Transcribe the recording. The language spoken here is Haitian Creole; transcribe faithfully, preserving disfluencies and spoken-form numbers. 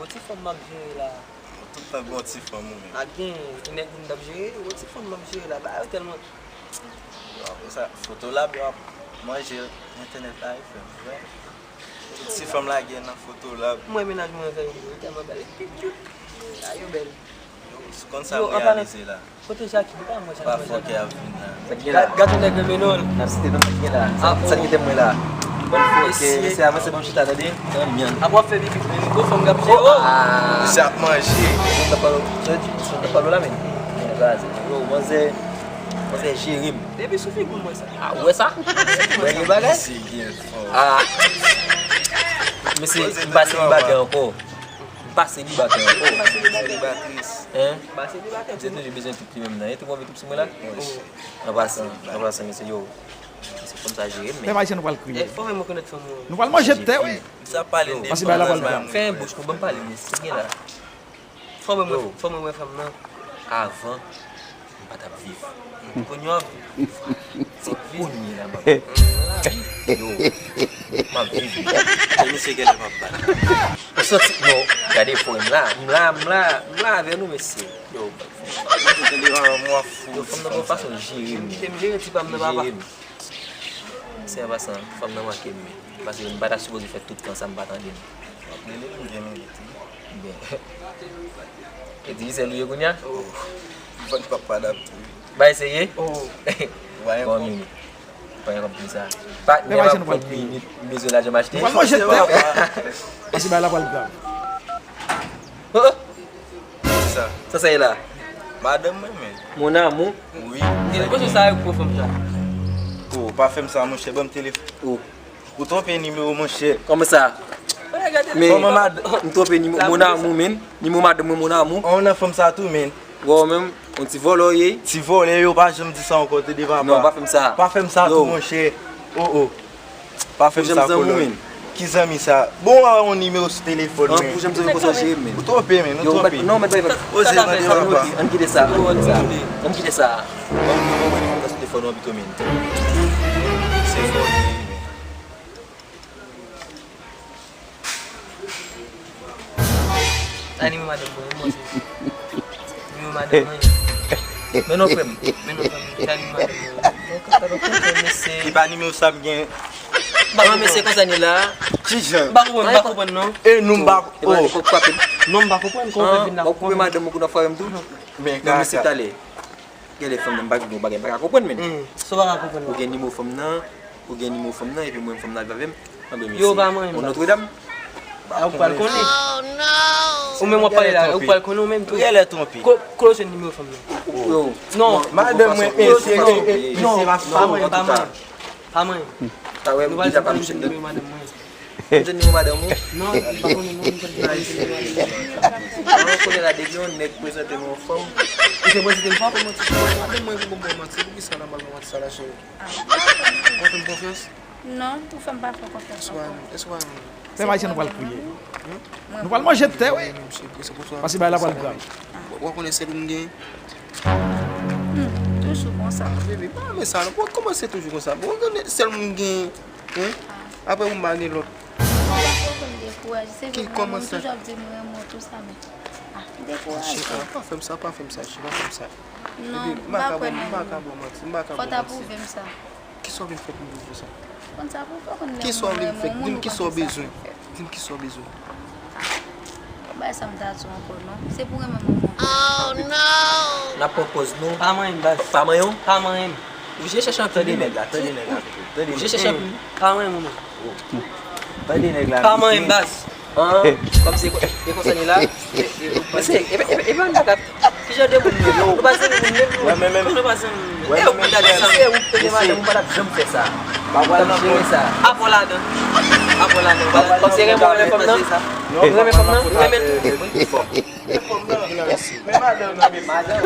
Ti fanm m ap jere la. Tout tan gon ti fanm ou menm. A gen, e nèg moun t ap jere, gon ti fanm m ap jere la. Bagay yo tèlman. Yo, apre sa, Fotolab, yo ap manje entènèt la, e frè m, frè. Tout ti fanm lage nan Fotolab. Mwen, mennaj mwen fè yo, yo tèlman bèl. Yo pi cute. A, yo bèl. Yo, se konn sa m reyalize la. Kote Jackie? Li pa mwen Jackie. Pa fòkè ap vin la. Sa k gen la? Gad yon nèg renmen non. N ap site non, sa k gen la. Sa, sa ki te mwen la. Bon fòkè, mesye, avanse ban m chita, tande. Tan myann. Ap w ap fè pipi pou yon gwo fanm k ap jere. Mesye ap manje. Son nan palo, son nan palo la, men. Men kraze. Yo, manzè, manzè jere m. Depi sou figi m wè sa. A, ou wè sa? Mwen gen bagay? Mesye gen fò. A. Mesye, m pa selibatè ankò. M pa selibatè ankò. Selibatris. Hein? M pa selibatè. Misye toujou bezwen tout li menm nan. E tou move tout sou mwen la. An pasan, an pasan, mesye, yo. Mesye, fanm sa jere m, men. Pèp ayisyen nou pral kriye. E, fò mwen rekonèt fanm mwen. Nou pral manje tè, wi. Sa pale de fanm nan. Fè yon bouch pou ban m pale, mesye. Sa gen la. Fò mwen, fò mwen wè fanm nan. Avan, m pa t ap viv. Kounye a, se kounye a m ap viv. Yo, m ap viv. E misye genlè m ap bat. Ou santi, non, gade frè m la, m la, m la, m la avè nou, mesye. Yo, yo, fanm nan gon fason jere m. Li te jere ti pa m nan, papa. Jere m. Se an pasan, fanm nan manke m, men. Paske m pa ta sipoze fè tout tan sa m pa tande l. W ap rele m gen minit, wi. Byen. E ti sèl ou ye kounye a? Oh. Vann papa n ap tou, wi. Bay serye? Oh. Bon, minit. Pa gen kòb pou sa. Patnè m ap pran minit, m bezwen lajan m achte. Mwen manje tè. Pase bay la pral grav. Oh, oh. Sa. Sa sa ye la? Madanm mwen, men. Mon amour. Wi. Telefòn sa yo pou fanm sa. Oh, pa fè m sa, monchè, ban m telefòn. Oh. Ou twonpe nimewo, monchè. Kòman sa? Men, kòman mad- m twonpe nimewo, mon amour, men. Nimewo madanm mwen, mon amour. Ou nan fanm sa tou, men. Wè w menm, yon ti vòlò w ye. Ti vòlè, yo pa janm di sa ankò, tande papa. Non, pa fè m sa. Pa fè m sa tou, monchè. Oh, oh. Pa fè m sa, kolòn. Ki zanmi sa? Bon, w a yon nimewo sou telefòn, men. Pou janm zanmi konsa jere m, men. Ou twonpe, men, ou twonpe. Non, men, oze tande papa. Ann kite sa, ann kite sa. Ann kite sa. Ban m, ban m nimewo sou telefòn ou pito, men. Se fò, men. Sa nimewo madanm mwen, mwen se. Nimewo madanm mwen. Men non, frè m. Men non, frè m. Sa nimewo madanm mwen. Li pa nimewo sa m gen. Bon, mesye, konsa ni la. Kijan? M pa konprann, m pa konprann, non. E nou m pa, oh. Non, m pa konprann, kòman w fè vin la. Ou koupe madanm ou kou nan frè m tou? Men kaka. Mesye, talè. Genlè fanm nan m pa gen yon bagay m pa ka konprann, men. Hmm, sa w pa ka konprann, non. Ou gen nimewo fanm nan, ou gen nimewo fanm nan, epi mwen fanm nan ap avè m. Anben, mesye. Yo, pa mwen, on Notre Dame. A, ou pral konnen. Ou menm w ap pale la, ou pral konnen ou menm tou. Genlè twonpe. Ko-, kote w jwenn nimewo fanm nan? Yo. Non. Madanm mwen, mesye, mesye, pa mwen, pa mwen. Pa mwen. Nou pral di kote w jwenn nimewo madanm mwen. M jwenn nimewo madanm ou? Non, m pa konnen non, m jwenn nimewo madanm mwen. Mwen konnen la depi yon nèg prezante m yon fanm. Ou te prezante m fanm? Madanm mwen pou bon bon manti, poukisa nan mal manti sa la cheri? Ou fè m konfyans? Non, ou fè m pa fè w konfyans ankò. Èske w pa renmen? Pèp ayisyen nou pral kriye. Nou pral manje tè, wi. Pase bay la pral grav. W a konnen sèl ou m gen? Hmm, toujou konsa. Ah, bebe, pa renmen sa non. Kòman se toujou konsa? Bon, sèl ou m gen. Hein? Apre ou m pa gen lòt. Mwen pa fè w dekouraje. Se vre, mwen menm toujou ap di m renmen w tou sa, men, ah, dekouraje. Cheri, pa fè m sa, pa fè m sa, cheri, pa fè m sa. Non, m pa kwè nan ou. M pa ka ba w manti, m pa ka ba w manti. Fò w ta pwouve m sa. Kisa w vin fè pou m vin fè sa? Konn sa pou fè, konn lè mwen renmen w, moun ou pa fè sa pou fè. Di m kisa w bezwen. Di m kisa w bezwen. Bagay sa m ta di w ankò non. Se pou renmen m ou. Oh no! N ap pran pòz nou. Pa manyen m, baz. Pa manyen w? Pa manyen m. Ou je chèche anpil. Tande nèg la, tande nèg la. Ou je chèche anpil. Pa manyen m, manman. Tande nèg la. Pa manyen m, baz. An, kòm se e konsa ni la. Mesye, e pa, e pa, e pa n pa ka. Ki jan de moun nou ye? Nou pa zanmi moun menm nou. Kòm nou pa zanmi moun menm. E ou ki ta di sa? Se ou ki te gen madanm, ou pa t ap janm fè sa. Ou t ap jere sa. Apa w ladan. Apa w ladan. Kòm se renmen w renmen fanm nan. Ou renmen fanm nan? Ou renmen l? Men madanm nan, men madanm.